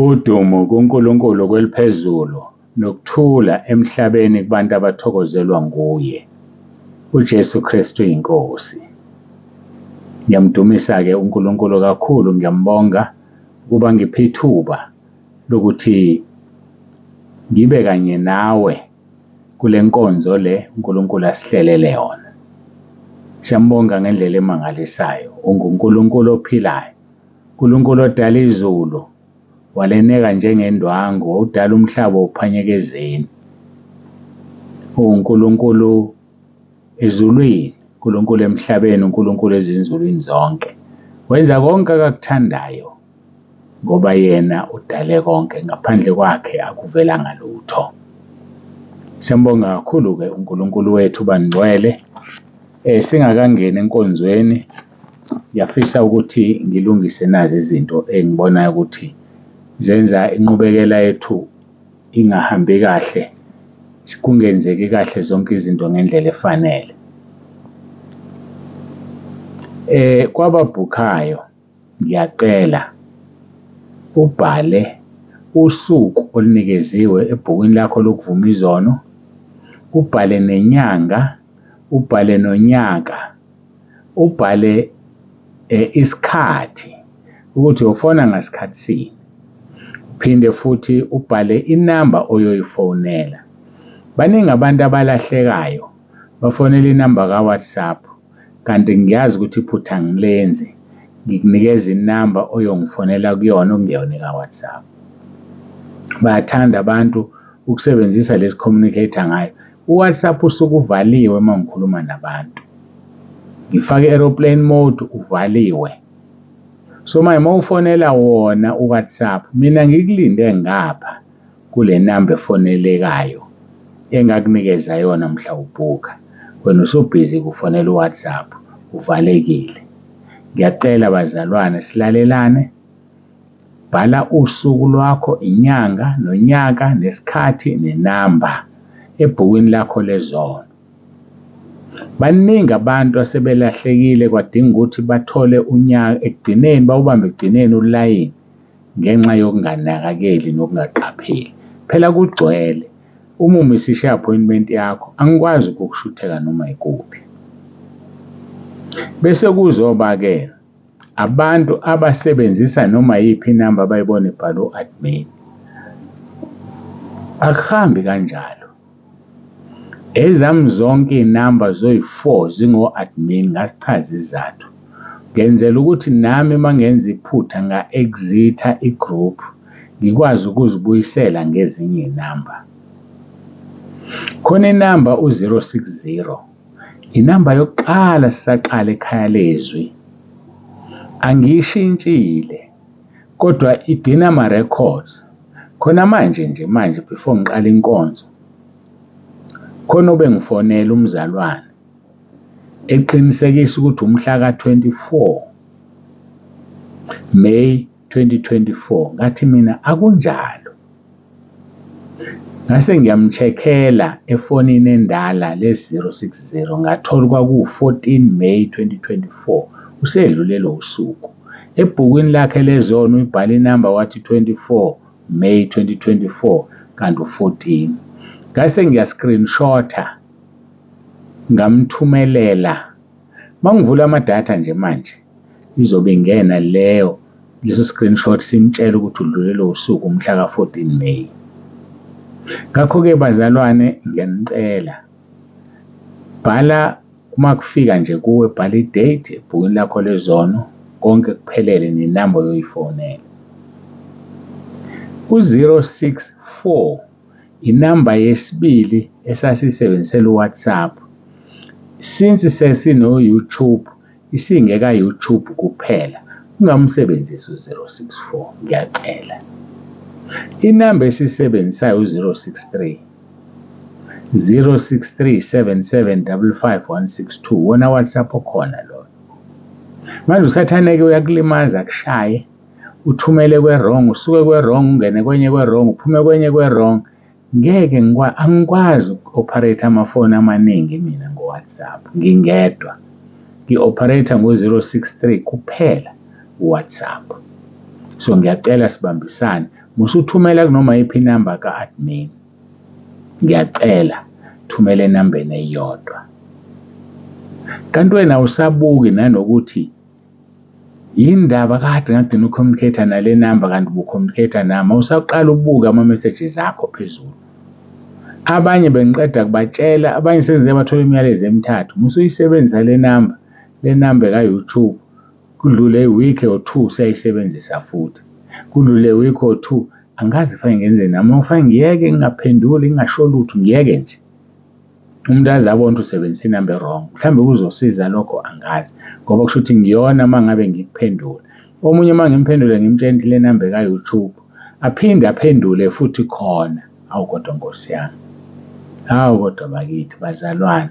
Udumo kuNkulunkulu kweliphezulu nokuthula emhlabeni kubantu abathokozelwa nguye. UJesu Kristu iNkosi. Ngiyamdumisa-ke uNkulunkulu kakhulu, ngiyambonga ukuba ngiphe ithuba lokuthi ngibe kanye nawe kule nkonzo le uNkulunkulu asihlelele yona. Siyambonga ngendlela emangalisayo, unguNkulunkulu ophilayo, uNkulunkulu odala izulu, waleneka njengendwangu, udala umhlaba uphanyeka ezeni. UNkulunkulu ezulwini, uNkulunkulu emhlabeni, uNkulunkulu ezinzulwini zonke. Wenza konke akakuthandayo ngoba yena udale konke, ngaphandle kwakhe akuvelanga lutho. Siyambonga kakhulu-ke uNkulunkulu wethu bangcwele. Singakangeni enkonzweni, ngiyafisa ukuthi ngilungise nazi izinto engibonayo ukuthi zenza inqubekela yethu ingahambi kahle, kungenzeki kahle zonke izinto ngendlela efanele. Kwababhukhayo ngiyacela ubhale usuku olunikeziwe ebhukwini lakho lokuvuma izono, ubhale nenyanga, ubhale nonyaka, ubhale isikhathi ukuthi uyofona ngasikhathi sini. Uphinde futhi ubhale inamba oyoyifonela. Baningi abantu abalahlekayo bafonela inamba ka-WhatsApp kanti ngiyazi ukuthi iphutha angilenzi, ngikunikeza inamba oyongifonela kuyona okungeyona eka-WhatsApp. Bayathanda abantu ukusebenzisa lesi communicate-a ngayo. U-WhatsApp usuke uvaliwe uma ngikhuluma nabantu. Ngifake i-aeroplane mode, uvaliwe. So manje uma ufonela wona u-WhatsApp, mina ngikulinde ngapha kule namba efonelekayo engakunikeza yona mhla ubhukha, wena usubhizi kufonela u-WhatsApp, uvalekile. Ngiyacela bazalwane silalelane, bhala usuku lwakho, inyanga, nonyaka, nesikhathi, nenamba ebhukwini lakho lezono. Baningi abantu asebelahlekile kwadinga ukuthi bathole unyaka ekugcineni, bawubambe ekugcineni ulayini ngenxa yokunganakekeli nokungaqapheli. Phela kugcwele, uma umisishe i-appointment yakho angikwazi ukukushutheka noma yikuphi. Bese kuzoba-ke abantu abasebenzisa noma yiphi inamba abayibona ibhalwe u-admin. Akuhambi kanjalo. Ezami zonke iy'namba zoyi-four zingo-admin ngasichaza isizathu. Ngenzela ukuthi nami uma ngenza iphutha nga-exit-a i-group ngikwazi ukuzibuyisela ngezinye iy'namba. Khona inamba u-060, inamba yokuqala sisaqala ekhaya lezwi. Angiyishintshile kodwa idina ama-records. Khona manje nje manje before ngiqale inkonzo, khona obengifonela umzalwane eqinisekisa ukuthi umhla ka-24 May 2024, ngathi mina akunjalo. Ngase ngiyamcheckela efonini endala le-060 ngathola kwakuwu-14 May 2024, usedlulelwe usuku. Ebhukwini lakhe lezono uyibhale inamba wathi 24 May 2024 kanti u-14. Ngase ngiya-screenshot-a ngamthumelela. Mangivula amadatha nje manje izobe ingena leyo leso screenshot simtshela ukuthi udlulelwe usuku umhla ka-14 May. Ngakho-ke bazalwane ngiyanicela, bhala uma kufika nje kuwe, bhala i-date ebhukwini lakho lezono, konke kuphelele nenamba oyoyifonela. U-064 inamba yesibili esasiyisebenzisela uWhatsApp. Since sesino-YouTube, isingeka YouTube kuphela, ungamsebenzisi u-064, ngiyacela. Inamba esiyisebenzisayo u-063, 063 77 55 162, wona WhatsApp okhona loyo. Manje usathane-ke uyakulimaza akushaye, uthumele kwe-wrong, usuke kwe-wrong ungene kwenye kwe-wrong, uphume kwenye kwe-wrong. Ngeke angikwazi uku-operate amafoni amaningi mina ngo-WhatsApp ngingedwa. Ngi-operate ngo-063 kuphela uWhatsApp. So ngiyacela sibambisane. Musuthumela kunoma yiphi inamba ka-admin. Ngiyacela thumela enambeni eyodwa. Kanti wena awusabuki nanokuthi yindaba kade ngagcina ucommunicate nale namba kanti ubucommunicate nami, awusaqala ubuke ama-messages akho phezulu. Abanye bengiqeda kubatshela, abanye sengize bathola imiyalezo emithathu. Musuyisebenzisa le namba, le namba eka-YouTube, kudlule i-week or two useyayisebenzisa futhi. Kudlule a week or two, angazi kufanele ngenzeni nami, kufanele ngiyeke ngingaphenduli ngingasho lutho, ngiyeke nje. Umuntu aze abone ukuthi usebenzisa inamba e-wrong. Mhlawumbe kuzosiza lokho, angazi, ngoba kusho ukuthi ngiyona uma ngabe ngikuphendula. Omunye uma ngimphendule ngimtshela ukuthi le namba eka-YouTube, aphinde aphendule futhi khona. Awu kodwa Nkosi yami, awu kodwa bakithi bazalwane,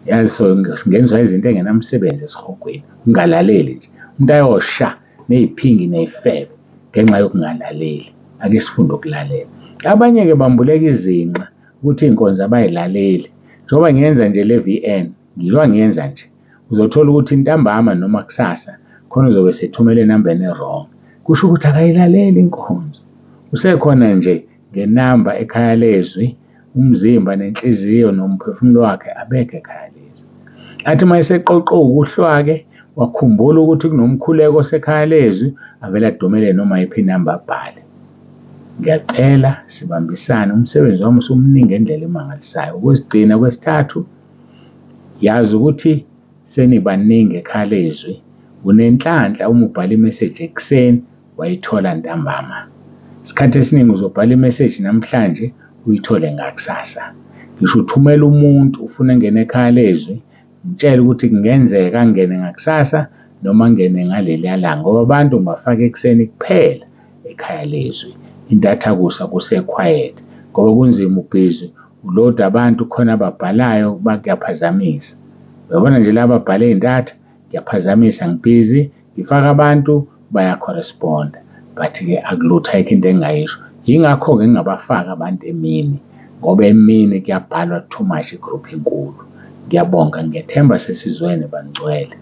yazi singeniswa izinto engenamsebenzi esihogweni, ungalaleli nje. Umuntu ayosha ney'phingi ney'febe ngenxa yokungalaleli. Ake sifunde ukulalela. Abanye-ke bambuleka izinqa ukuthi iy'nkonzo abayilaleli. Njengoba ngiyenza nje le V_N, ngiloba ngiyenza nje, uzothola ukuthi ntambama noma kusasa khona uzobe sethumele enambeni e-wrong. Kusho ukuthi akayilaleli inkonzo. Usekhona nje ngenamba ekhaya lezwi, umzimba nenhliziyo nomphefumulo wakhe abekho ekhaya lezwi. Athi uma eseqoqe ukuhlwa-ke, wakhumbula ukuthi kunomkhuleko osekhaya lezwi, avele adumele noma yiphi inamba abhale. Ngiyacela sibambisane, umsebenzi wami usumuningi ngendlela emangalisayo. Okwesigcina kwesithathu, yazi ukuthi senibaningi ekhaya lezwi, unenhlanhla uma ubhala imeseji ekuseni wayithola ntambama. Isikhathi esiningi uzobhala imeseji namhlanje uyithole ngakusasa. Ngisho uthumela umuntu ufuna engene ekhaya lezwi, mtshele ukuthi kungenzeka angene ngakusasa noma angene ngaleliya langa, ngoba abantu ngibafaka ekuseni kuphela ekhaya lezwi. Intathakusa kuse-quiet ngoba kunzima, ubhizi uloda abantu, khona ababhalayo kuyaphazamisa. Uyabona nje laba ababhale ey'ntatha kuyaphazamisa, ngibhizi ngifaka abantu bayacorresponda, but-ke akulutho, ayikho into engingayisho. Yingakho-ke ngingabafaki abantu emini, ngoba emini kuyabhalwa too much, i-group inkulu. Ngiyabonga, ngiyethemba sesizwene bangcwele,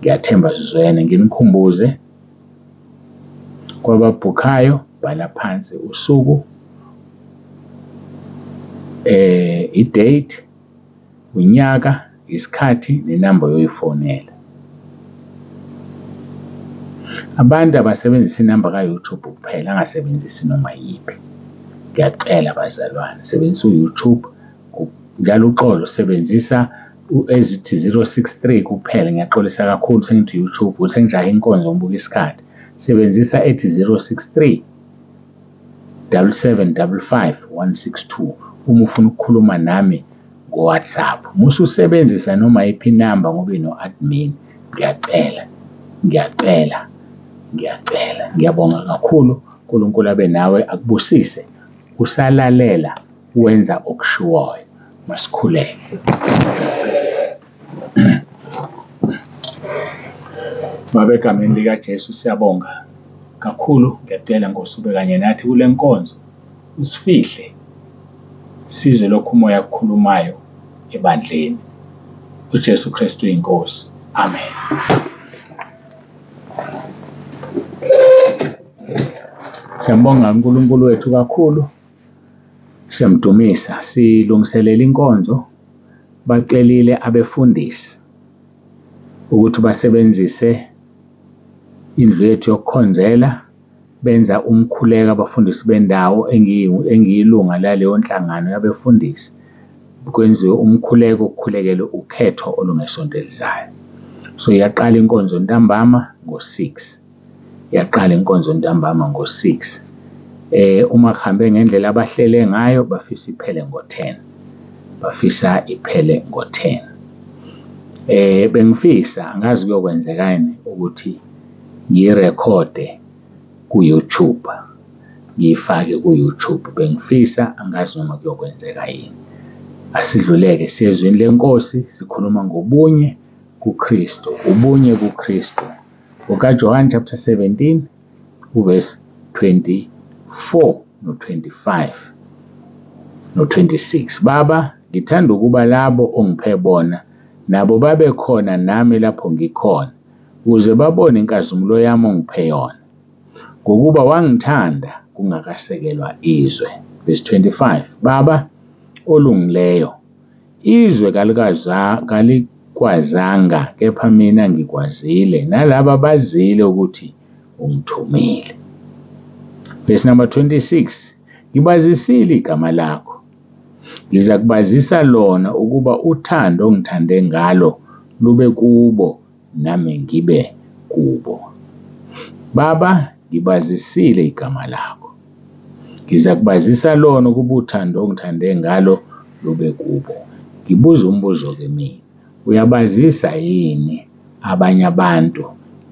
ngiyathemba sizwene. Nginikhumbuze kwababhukhayo, bhala phansi usuku, i-date, unyaka, isikhathi nenamba oyoyifonela. Abantu abasebenzisa inamba ka-YouTube kuphela, angasebenzisi noma yiphi. Ngiyacela bazalwane, sebenzisa u-YouTube, njalo uxolo, sebenzisa ezithi 063 kuphela. Ngiyaxolisa kakhulu sengithi YouTube, sengijahe inkonzo ngibuka isikhathi. Sebenzisa ethi 063 77 55 162 uma ufuna ukukhuluma nami ngo-WhatsApp. Musa usebenzisa noma yiphi inamba ngoba ino-admin. Ngiyacela, ngiyacela, ngiyacela. Ngiyabonga kakhulu. uNkulunkulu abe nawe, akubusise. Usalalela wenza okushiwoyo. Masikhuleke. Baba, egameni likaJesu siyabonga kakhulu. Ngiyacela Nkosi ube kanye nathi kule nkonzo, usifihle sizwe lokhu uMoya akukhulumayo ebandleni. UJesu Kristu iNkosi. Amen. Siyambonga uNkulunkulu wethu kakhulu, siyamdumisa. Silungiselela inkonzo, bacelile abefundisi ukuthi basebenzise indlu yethu yokukhonzela, benza umkhuleko abafundisi bendawo engiyilunga laleyo nhlangano yabefundisi. Kwenziwe umkhuleko kukhulekelwe ukhetho olungesonto elizayo. So iyaqala inkonzo ntambama ngo-6. Iyaqala inkonzo ntambama ngo-6. Uma kuhambe ngendlela abahlele ngayo, bafisa iphele ngo-10. Bafisa iphele ngo-10. Bengifisa, angazi kuyokwenzekani ukuthi ngiyirekhode ku-YouTube, ngiyifake ku-YouTube. Bengifisa, angazi noma kuyokwenzeka yini. Asidluleke siye ezwini leNkosi, sikhuluma ngobunye kuKristu, ubunye kuKristu. NgokaJohane chapter 17 uverse 24 no-25 no-26. Baba, ngithanda ukuba labo ongiphe bona nabo babe khona nami lapho ngikhona, ukuze babone inkazimulo yami ongiphe yona. Ngokuba wangithanda kungakasekelwa izwe. Verse 25, Baba olungileyo, izwe kalikwazanga, kepha mina ngikwazile, nalaba bazile ukuthi ungithumile. Verse number 26, ngibazisile igama lakho, ngiza kubazisa lona ukuba uthando ongithande ngalo lube kubo nami ngibe kubo. Baba, ngibazisile igama lakho, ngiza kubazisa lona ukuba uthando ongithande ngalo lube kubo. Ngibuza umbuzo-ke mina, uyabazisa yini abanye abantu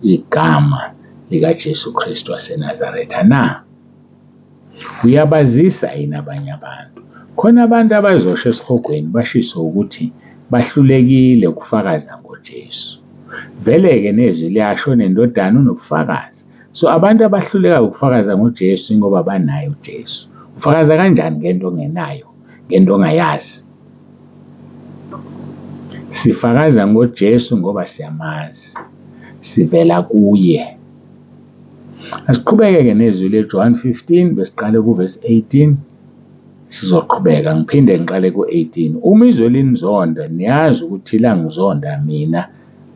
igama likaJesu Kristu waseNazaretha na? Uyabazisa yini abanye abantu? Khona abantu abazosha esihogweni bashiswe ukuthi bahlulekile ukufakaza ngoJesu. Vele-ke nezwi liyasho nendodana unobufakazi. So abantu abahluleka ukufakaza ngoJesu ingoba banaye uJesu. Ufakaza kanjani ngento ongenayo, ngento ongayazi? Sifakaza ngoJesu ngoba siyamazi, sivela kuye. Asiqhubeke-ke nezwi leJohn 15, besiqale kuvesi 18, sizoqhubeka ngiphinde ngiqale ku-18. Uma izwe linizonda, niyazi ukuthi langizonda mina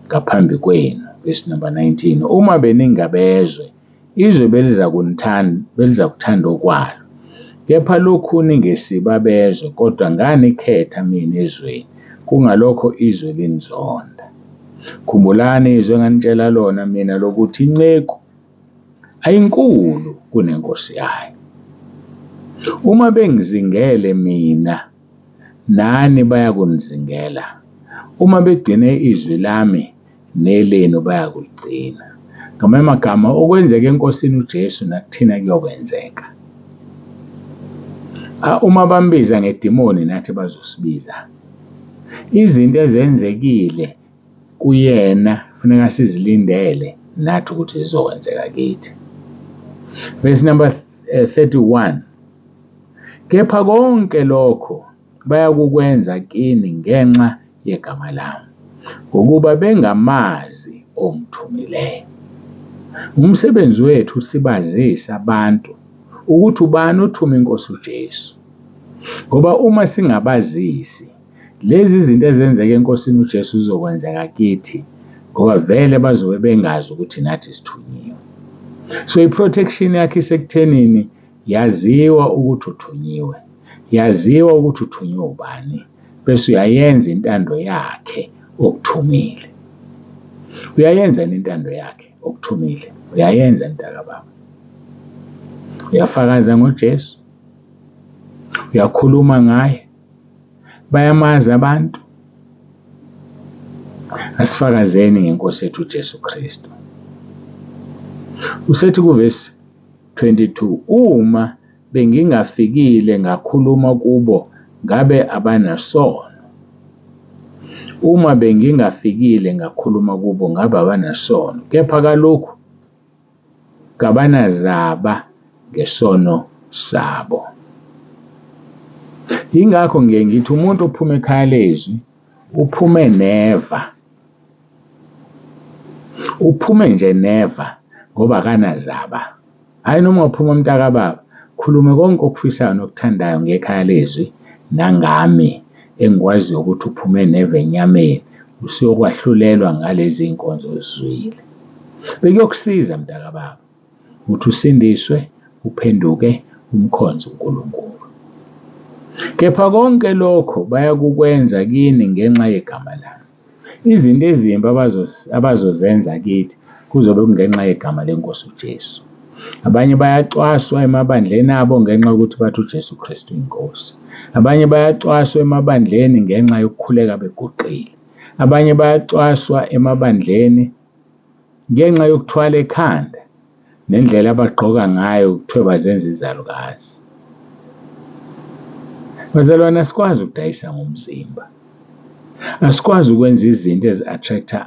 ngaphambi kwenu. Verse number 19, uma beningabezwe, izwe belizakuthanda okwalo. Kepha lokhu ningesibabezwe, kodwa nganikhetha mina ezweni, kungalokho izwe linizonda. Khumbulani izwi enganitshela lona mina lokuthi inceku ayinkulu kunenkosi yayo. Uma bengizingele mina, nani bayakunizingela. Uma begcine izwi lami, nelenu bayakuligcina. Ngamanye amagama, okwenzeka eNkosini uJesu nakuthina kuyokwenzeka. Uma bambiza ngedimoni, nathi bazosibiza. Izinto ezenzekile kuyena kufuneka sizilindele nathi ukuthi zizokwenzeka kithi. Verse number 31, kepha konke lokho bayakukwenza kini ngenxa yegama lami, ngokuba bengamazi ongithumileyo. Umsebenzi wethu sibazise abantu ukuthi ubani othume iNkosi uJesu, ngoba uma singabazisi lezi zinto ezenzeka eNkosini uJesu zizokwenzeka kithi, ngoba vele bazobe bengazi ukuthi nathi sithunyiwe. So i-protection yakhe isekuthenini yaziwa ukuthi uthunyiwe, yaziwa ukuthi uthunywe ubani, bese uyayenza intando yakhe okuthumile. Uyayenza intando yakhe okuthumile, uyayenza mntakababa. Uyafakaza ngoJesu, uyakhuluma ngaye, bayamazi abantu. Asifakazeni ngeNkosi yethu uJesu Kristu. Usethi kuvesi 22, uma bengingafikile ngakhuluma kubo ngabe abanasono. Uma bengingafikile ngakhuluma kubo ngabe abanasono, kepha kalokhu kabanazaba ngesono sabo. Yingakho ngiye ngithi umuntu ophuma ekhaya lezwi uphume neva, uphume nje neva ngoba akanazaba. Hhayi noma ungaphuma mntakababa, khulume konke okufisayo nokuthandayo ngekhaya lezwi nangami engikwaziyo ukuthi uphume neva enyameni, usuyokwahlulelwa ngalezi iy'nkonzo ozizwile. Bekuyokusiza mntakababa ukuthi usindiswe, uphenduke, umkhonze uNkulunkulu. Kepha konke lokho bayakukwenza kini ngenxa yegama lami. Izinto ezimbi abazozenza kithi kuzobe kungenxa yegama leNkosi uJesu. Abanye bayacwaswa emabandleni abo ngenxa yokuthi bathi uJesu Kristu iNkosi. Abanye bayacwaswa emabandleni ngenxa yokukhuleka beguqile. Abanye bayacwaswa emabandleni ngenxa yokuthwala ekhanda nendlela abagqoka ngayo kuthiwe bazenza izalukazi. Bazalwane, asikwazi ukudayisa ngomzimba. Asikwazi ukwenza izinto ezi-attract-a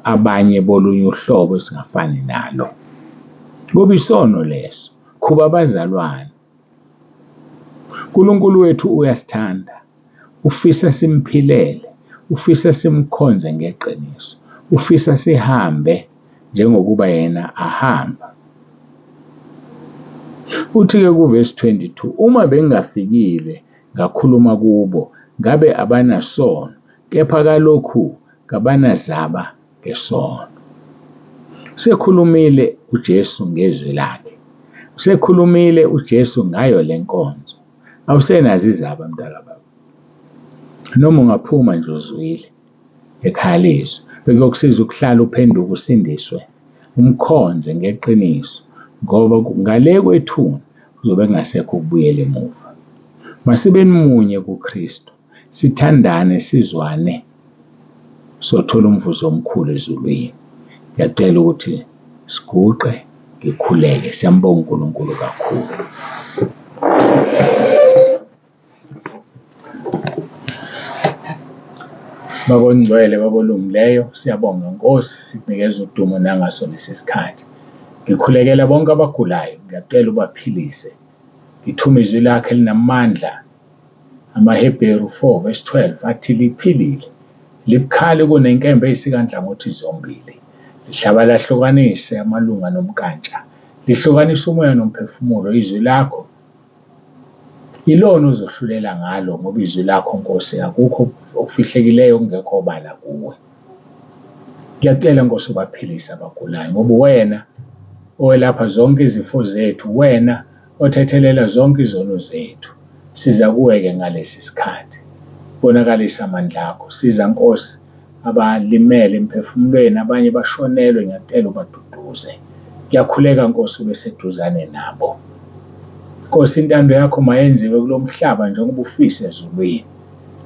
abanye bolunye uhlobo esingafani nalo. Ngoba isono leso. Khuba abazalwane. uNkulunkulu wethu uyasithanda, ufisa simphilele, ufisa simkhonze ngeqiniso, ufisa sihambe njengokuba yena ahamba. Uthi-ke kuvesi 22, uma bengingafikile ngakhuluma kubo, ngabe abanasono, kepha kalokhu kabanazaba ngesono. Usekhulumile uJesu ngezwi lakhe. Usekhulumile uJesu ngayo le nkonzo. Awusenazo izaba mntakababa. Noma ungaphuma nje uzwile ekhaya lezwi, bekuyokusiza ukuhlala uphenduke usindiswe, umkhonze ngeqiniso ngoba ngale kwethuna kuzobe kungasekho ukubuyela emuva. Masibeni munye kuKristu, sithandane, sizwane, sothola umvuzo omkhulu ezulwini. Ngiyacela ukuthi siguqe ngikhuleke. Siyambonga uNkulunkulu kakhulu. Baba ongcwele, Baba olungileyo, siyabonga Nkosi, sikunikeza udumo nangaso lesi sikhathi. Ngikhulekela bonke abagulayo, ngiyacela ubaphilise. Ngithuma izwi lakho elinamandla, amaHebheru 4 verse 12 athi liphilile, libukhali kunenkemba eyisika nhlangothi zombili, lihlaba lahlukanise amalunga nomnkantsha, lihlukanisa umoya nomphefumulo. Izwi lakho Ilona ozohlulela ngalo ngoba izwi lakho Nkosi akukho okufihlekileyo okungekho obala kuwe. Ngiyacela Nkosi ubaphilise abagulayo ngoba uwena owelapha zonke izifo zethu, wena othethelela zonke izono zethu. Siza kuwe-ke ngalesi sikhathi. Bonakalisa amandla akho. Siza Nkosi abalimele emphefumulweni, abanye bashonelwe, ngiyacela ubaduduze. Ngiyakhuleka Nkosi ube seduzane nabo. Nkosi intando yakho mayenziwe kulo mhlaba njengoba ufisa ezulwini.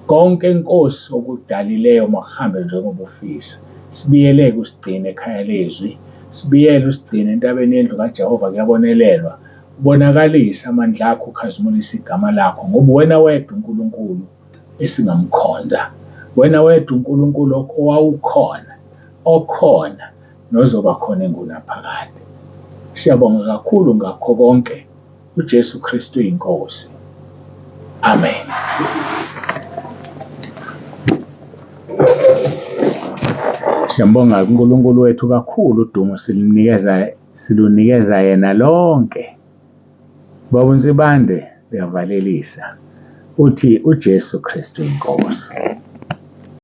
Konke Nkosi okudalileyo makuhambe njengoba ufisa. Sibiyeleke usigcine ekhaya lezwi. Sibiyele usigcine entabeni yendlu kaJehova kuyabonelelwa. Ubonakalise amandla akho ukhazimulise igama lakho ngoba uwena wedwa uNkulunkulu esingamkhonza. Wena wedwa uNkulunkulu owawukhona, okhona nozoba khona engunaphakade. Siyabonga kakhulu ngakho konke. UJesu Kristu iNkosi. Amen. Siyambonga uNkulunkulu wethu kakhulu, udumo silunikeza silunikeza yena lonke. Baba uNsibande uyavalelisa uthi uJesu Kristu iNkosi.